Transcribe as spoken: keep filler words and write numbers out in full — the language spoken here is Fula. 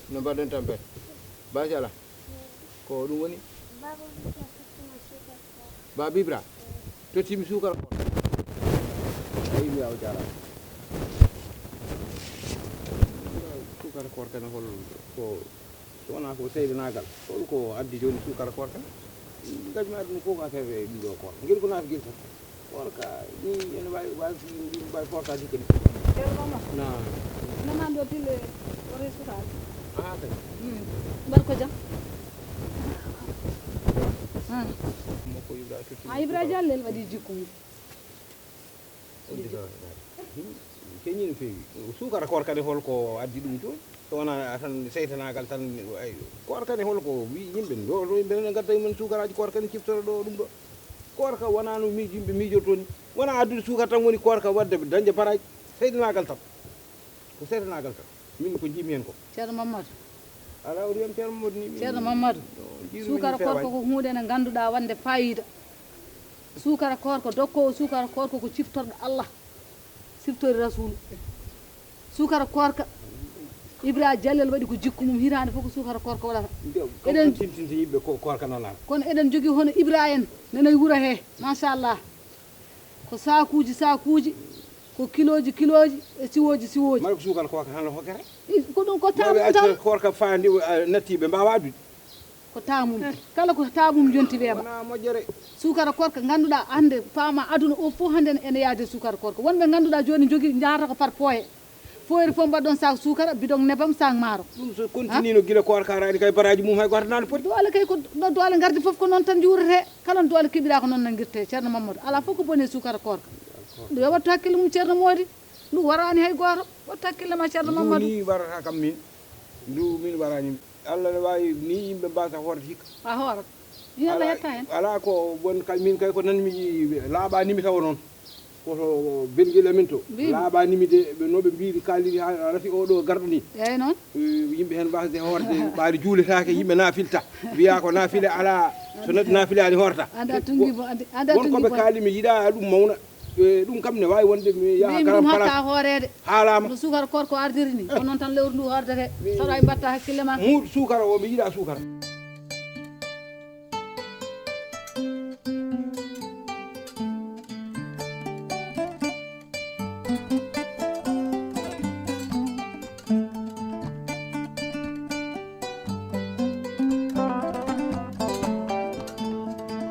No mbaɗɗon tampere? Machallah. Ko ɗum woni? Baba Ibra tottimi suukara koorka. Ayi mi yaw jarama. Suukara koorka ne hol ko so wona ko seydanaagal? Hol ko addi joni suukara koorka? Gajma ɗum ko ka kebe ɗiɗo koorka ngel ko nafi gel tan. Koorka ni ene wawi wawi ɗum wawi koorka dikke ni. Ceerno Mama. Na. Nanan ɗo tille wore sukaaɓe. Ah kay. Mbar ko jam. Ah. Mo ko Ibra tutti. Ah Ibra Jallel waɗi jikku mum. Keñi no feewi. Suukara koorka ne hol ko addi ɗum joni? So wona tan seytanaagal tan. Koorka ne hol ko wi yimɓe ɗo ɗo yimɓe ne gadda men suukaraji koorka ne ciftora ɗo ɗum ɗo. Koorka wona no mi yimɓe miijorto ni. Wona addude suukara tan woni koorka wadde dañde baraji. Seytanaagal tan. Ko seytanaagal tan. Min ko jiimi hen ko. Ceerno Mamadou. Ala o wiyam Ceerno Mamadou ni. Ceerno Mamadou. Suukara koorka ko hunde nde ngannduɗaa wonde faayiida. Suukara koorka dokkoowo suukara koorka ko ciftorɗo Allah. Siftori Rasuulu. Suukara koorka. Ibra Jallel waɗi ko jikku mum hitaande fof ko suukara koorka waɗata. Eɗen tintinde yimɓe ko koorka noon ala. Kono eɗen jogii hono Ibra en nana e wuro he. Machallah. Ko sakuuji sakuuji, ko kilooji kilooji e siwooji siwooji. Mara ko suukara koorka hano hokkere? Ko ɗum ko taamum tan. Koorka faandi natti ɓe mbawa addude. Ko taamum kala ko taamum yonti weeɓa. Wona moƴƴere. Suukara koorka ngannduɗaa hannde faama aduna o fof hannde ene yaade suukara koorka wonɓe ngannduɗaa jooni jogii njaarata ko par pooye. Foyre fof mbaɗɗon sac suukara bidon nebam sac maaro. Ɗum so continue no gila koorka araani kay baraji mum hay goto nana foti. Doole kay ko no doole ngardi fof ko noon tan juurete kala no doole keɓiɗa ko noon nangirte ceerno Mamadou ala fof ko boni e suukara koorka. Ɗum yo wattu hakkille mum ceerno Moodi. Ndu waraani hay gooto. Wattu hakkille ma ceerno Mamadou. Ndu ni warata kam min. Ndu min waraani. Allah ne waawi ni yimɓe mbasa hoorde hikka. A hoora. Yo Allah yetta heen. Ala ko won kay min kay ko nanmi laaɓanimi tawa noon. Koto belgila min to laaɓanimi de ɓe no ɓe mbiiri kaliri ha rafi oɗo garɗo ni. Eyyi noon. Yimɓe heen mbasde hoorde ɓaari juuletaake yimɓe nafilta. Wiya ko nafila ala so neɗɗo nafilani hoorta. Anda tungi bo andi anda tungi bo. Won koɓe kaali mi yiɗa ɗum mawna. Ɗum kam ne waawi wonde mi yaha garam ɗum hatta hooreede. Haalama no sukara korko ardiri ni ko noon tan lewru ndu hoordete. Saɗa e mbatta hakkille ma. Muuɗ sukara o mi yiɗa sukara.